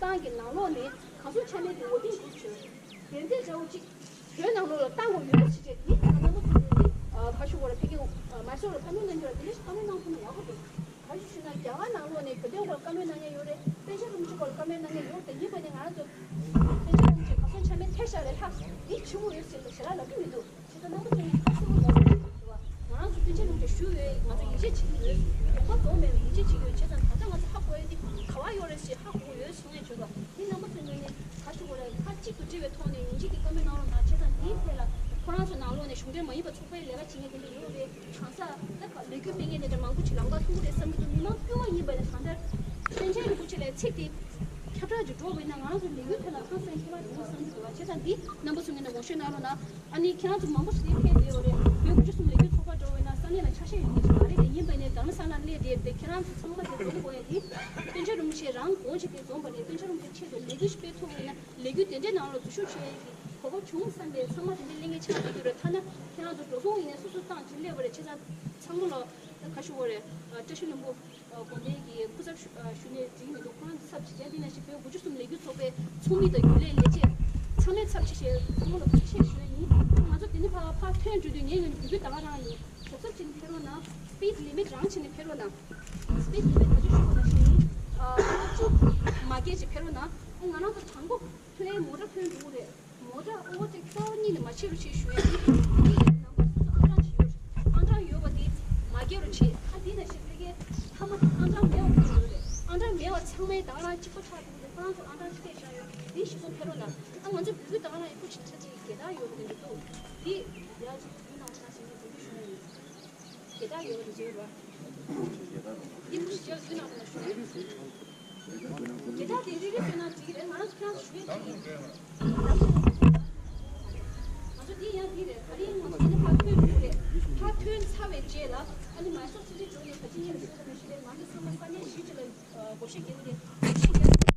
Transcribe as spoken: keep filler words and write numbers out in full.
ཁང་གི་ནང་ལོགས་ནས་གང་སོང་ཆ་མེད་དེ་ཝོ་ཊིང་གུ་རུབ་བྱོས། དེ་འདྲའི་འདྲ་བོ་ཅིག་བོད་ནང་ལོགས་ལ་བཏང་དགོས་ཡོད་པ་ཞིག་རེད། དེ་ང་རང་ཚོ་ནས་ཨ་ཁ་ཤུ་བོ་ར་ཕ་གི་མ་སོ་ར་བཀའ་མོལ་གནང་རྒྱུ་ར་དེ་འདྲ་ཞིག་བཀའ་མོལ་གནང་ཐུབ་ན་ཡག་པོ་འདུག་ག་རེ་ཞུ་ན་རྒྱ་གར་ནང་ལོགས་ནས་བོད་དོན་སྐོར་བཀའ་མོལ་གནང་མཁན་ཡོད་རེད། པཎ་ཆེན་རིན་པོ་ཆེ་སྐོར་བཀའ་མོལ་གནང་མཁན་ཡོད་རེད། ཡིན་པ་ནས་ང་རང་ཚོ་པཎ་ཆེན་རིན་པོ་ཆེ་གང་སོང་ཆ་མེད་ཐལ་ཤ་རེད་ལྷ་འདི་ཆི་མོ་ཡོད་ཟེར་ལ་ཞེ་དྲག་ལབ་ཀྱི་མི་འདུག་བྱས་ཙང་རྣམ་པ་ཚོ་ནས་ཁ་གསལ་པོ་ལབ་དགོས་ཀྱི་འདུག་བ། ང་རང་ཚོ་པཎ་ཆེན་རིན་པོ་ཆེ་ཞུ་ཡོད། ང་ཚོ་ཡིད་ཆེས་བྱེད་ཀྱི་ཡོད། དོགས་པ་རྫོགས་མེད་པ་ཡིད་ཆེས་བྱེད་ཀྱི་ཡོད། བྱས་ཙང་ད་ལྟ་ང་ཚོ་ཧ་གོ་ཡ་འདི་ག་བ་ཡོད་རེད་ཟེར་ཧ་གོ་གི་ཡོད་གསུང་ཡ་བྱུང་འདུག་དེ་རྣམ་པ་ཚོའི་ངོས་ནས་ག་ཞུ་དགོས་རེད། ཁ་གཅིག་ཏུ་སྒྲིལ་བའི་ཐོག་ནས་ཡིན་གཅིག་གི་བཀའ་མོལ་གནང་རོགས་གནང་། བྱས་ཙང་དེའི་ཐད་ལ་ཁོ་རང་ཚོ་ནང་ལོགས་ནས་གཞུང་འབྲེལ་མ་ཡིན་པ་ཚོགས་པའི་ལས་ཀ་བྱེད་མཁན་དེ་འདྲ་ཡོད་རེད། གང་ཟག་ད་ལས་འགུལ་སྤེལ་མཁན་དེ་འདྲ་མང་པོ་ཅིག་ལམ་ཁ་ཐུག་གི་རེད་བསམ་གྱི་འདུག་མི་མང་དཀྱུས་མ་ཡིན་པ་ནས་གང་ལྟར་པཎ་ཆེན་རིན་པོ་ཆེ་ལ་ཚིག་དེ་ཁྱབ་བསྒྲགས་ཅིག་འགྲོ་བ་ཡིན་ན་ང་རང་ཚོ་ལས་འགུལ་ཐད་ལ་ཧང་སང་ཁྱད་པར་འགྲོ་བསམ་གྱི་འདུག་བ། བྱས་ཙང་འདི་རྣམ་པ་ཚོ་ངོས་ནས་ངོ་སྤྲོད་གནང་རོགས་གནང་། ཨ་ནི་ཁྱེད་རང་ཚོ་མང་པོ་ཞིག་ཕེབས་བསྡད་ཡོད་རེད། བོད་དགུ་བཅུ་གསུམ་ལས་འགུལ་ཚོགས་པ་འགྲོ་བས་ན་ས་གནས་ལ་ཆ་ཤས་ཡོད་མཁན་ཞིག་མ་རེད་དེ། ཡིན་པ་ནས་དྷ་རམ་ས་ལར་སླེབས་བསྡད་དེ་ཁྱེད་རང་ཚོ་ཚང་མ་དེ་འཛོམས་དགོས་ཡ་དེ་པཎ་ཆེན་རིན་པོ་ཆེ་རང་དགོངས་བཞེས་དེ་འཛོམས་པ་རེད། པཎ་ཆེན་རིན་པོ་ཆེ་ཆེད་དུ་ལས་འགུལ་ཞིག་སྤེལ་ཐུབ་པ་ཡིན་ན་ལས་འགུལ་དེ་འདྲའི་ནང་ལ་འཛུལ་ཞུགས་བྱེད་ཡ་གི་གོ་སྐབས་བྱུང་བསམ་པའི་ཚང་མ་དེ་འདྲའི་གླེང་མཁན་ཆགས་བསྡད་ཀྱི་རེད། ཐ་ན་ཁྱེད་རང་ཚོ་འགྲོ་སོང་ཡིན་ནའི་སོ་སོ་བཏང་ཅིག་སླེབས་པ་རེད། བྱས་ཙང་ཚང་མ་ལ་ཁ་ཤུ་བོ་རེད། བཀྲ་ཤིས་ལྷུན་པོ། དགོན་པའི་གི་སྐུ་ཚབ་ཞུ་ཨ་ཞུ་ནས་འགྲིག་མི་འདུག་ཁོ་རང་ཚོ་ཚབ་བྱེད་མཁན་འདི་ནང་བཞིན་བོད་དགུ་བཅུ་གསུམ་ལས་འགུལ་ཚོགས་པའི་ཚོགས་མི་དང་རྒྱུན་ལས་ལས་བྱེད་ཚང་མའི་ཚབ་བྱས་བྱས་ཚང་མ་ལ་ཐུགས་རྗེ་ཆེ་ཞུ་ཡ་ཡིན། ང་ཚོ་འདི་ནས་ཕར་ཕར་ཐོན་འགྲོ་དུས་ངའི་ངོས་ནས་འབོད་སྐུལ་ད་ག་རང་ཡིན། གཟབ་གཟབ་བྱས་ནས་ཕེབས་རོགས་གནང་། སི་པིཌ་ལི་མིཊ་རང་བྱས་ནས་ཕེབས་རོགས་གནང་། སི་པིཌ་ལི་མིཊ་ད་ཅི་ཞུ་དགོས་ན་ཞུ་ཡིན། ཨ་ཁ་ལག་གཅིག་མ་བརྒལ་ཅིག་ཕེབས་རོགས་གནང་། ཨ་ང་རང་ཚོ་དང་པོ་ཐོན་མོ་ཊ་ཐོན་འགྲོ་གི་རེད། མོ་ཊ་ཨོ་ཝར་ཊེག་རྩ་བ་ཉིད་ནས་མ་བྱེད་རོགས་བྱེད་ཞུ་ཡ་ཡིན། འདི་ཡི་ནང་པ་སོ་སོ་ཨང་གྲངས་ཅིག་ཡོད་རེད། ཨང་གྲངས་ཡོད་པ་འདི་མ་བརྒལ་རོགས་བྱེད། ཨ་འདི་ནང་བཞིན་ཕ་གིའི་ཕ་མ་ཨང་གྲངས་མེད་པ་ཡོད་རེད། ཨང་གྲངས་མེད་པ་ཚང་མའི་ད་ག་རང་གཅིག་པ་ཆགས་འདུག་ཁོ་རང་ཚོ་ཨང་གྲངས་ཅིག་སྤྲད་བཞག་ཡོད། འདི་གཞི་བཟུང་ཕེབས་རོགས་གནང་། ཨ་ང་ཚོའི་འབོད་སྐུལ་ད་ག་རང་ཡག་པོ་ཞིག་ཆ་ཅིག་དགེ་རྟགས་ཡོད་པ་འདི་འདུག་འདི་ཡག་ཅིག་འབུལ་གནང་རོགས་གནང་ཞེས་ངས་འབོད་སྐུལ་ཞུ་ཡ་ཡིན། དགེ་རྟགས་ཡོད་པ་འདི་བཟོས་རོགས། འདི་ཀུ་ཤུ་བརྒྱབ་ཡོད་ནང་ལ་ཞུ། དགེ་རྟགས་དེ་རེ་རེ་བཟོས་ན་འགྲིག་གི་རེད། ང་རང་ཚོ་ཁྱེད་རང་ཚོ་ཞུ་ཡས་འགྲིག་གི་ཡིན། ང་ཚོ་འདི་ཡང་འདི་རེད། ད་རིང་ང་ཚོ་འདི་ནས་ཕར་ཐོན་འགྲོ་གི་རེད། ཕར་ཐོན་ཚར་བའི་རྗེས་ལ་ཨ་ནི་མའི་སོར་སི་ཊི་འགྲོ་ནས་ག་ཅི་ཡིན་ཞུ་ཐུབ་མི་ཞིག་རེད། ང་ཚོ་ཚང་མ་ས་གནས་གཞིས་ཀྱི་ལ་ཨ་བགོ་བཤའ་རྒྱག་གི་རེད།